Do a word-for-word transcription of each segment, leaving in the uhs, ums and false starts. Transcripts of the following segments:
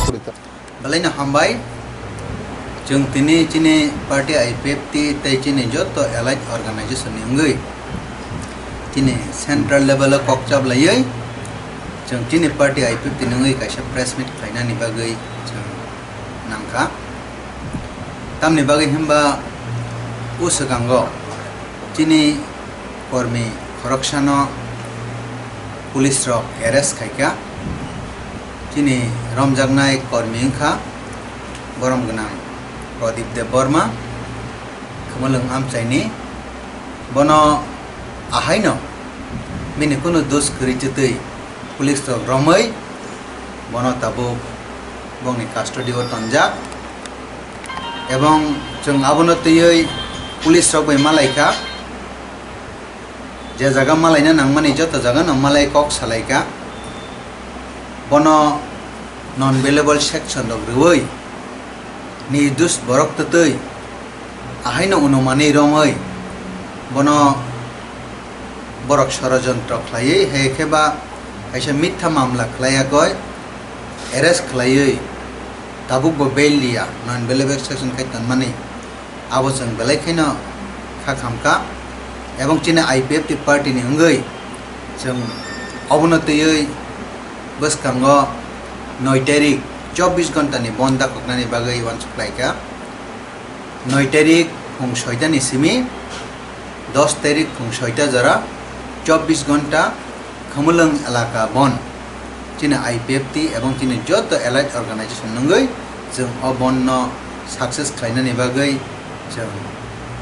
Belai no hambai. Chwng tini chini party I P F T tei chini joto allied organization ni wngwi chini central level o kok chap laiwi chwng chini party I P F T ni wngwi kaisa press meet khlainani bagwi chwng nangkha. Tamni bagwi hwnba o swkango chini kormi khoroksano police rok arrest khaikha. Chini romjaknai kormi wngkha borom gwnang Pradip Debbarma, Khumulwng amchaini. Bono ahaino bini kunu dos kwrwi chwtwi police rok romwi bono tabuk bongni custody o tonjak. Ebong chwng abono twiwi police rok bai malaikha. Je jaga malaina nangmani joto jagano malai kok salaikha. Bono non bailable section rok rwui nirdos borok twtwi ahaino unumanwi romwi bono borok sorojontro khlaiwi hai khe ba kaisa mitha mamla khlaiya goi arrest khlaiwi tabukbo bail liya non bailable section khai tonmani. Abo chwng belai kheno kha khamkha. Ebong chini I P F T party ni wngwi chwng obono twiwi bwskango noi tarik chobbish ghonta ni bon dakhoknani bagwi uansuk khlaikha. Noi tarik phung soita ni simi dos tarik phung soita jora chobbish ghonta Khumulwng elaka bon chini I P F T ebong chini joto allied organization nungwi chwng o bon no success khlainani bagwi chwng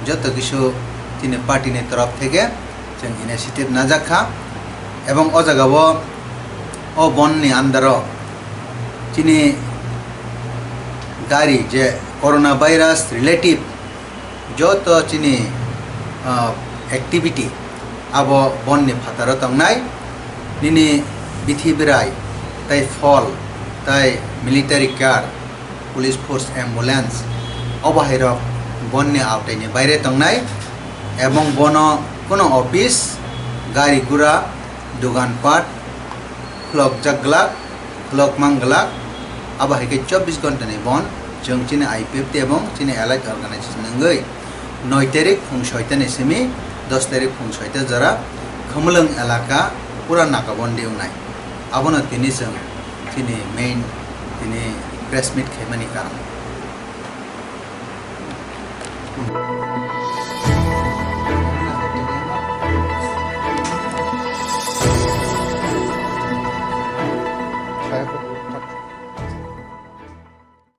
joto kisu chini party ni torof theke chwng initiative najak kha. Ebong o jaga o, o bon ni under o chini gari je corona virus relative joto chini, ah, activity abo bon ni phataro tongnai. Nini bithi birai tei phol tei military car, police force, ambulance, o bahairok bon ni aotai ni baire tongnai. Ebong bono kono office, gari gura, dogan pat khulokjak glak, khulok mang glak. Abo hai khe chobbish ghonta ni bon chwng chini I P F T ebong chini allied organization wngwi noi tarik phung soita ni simi dos tarik phung soita jora Khumulwng elaka pura nakabondi wngnai. Abono tini chwng chini main tini press meet khaimani karon.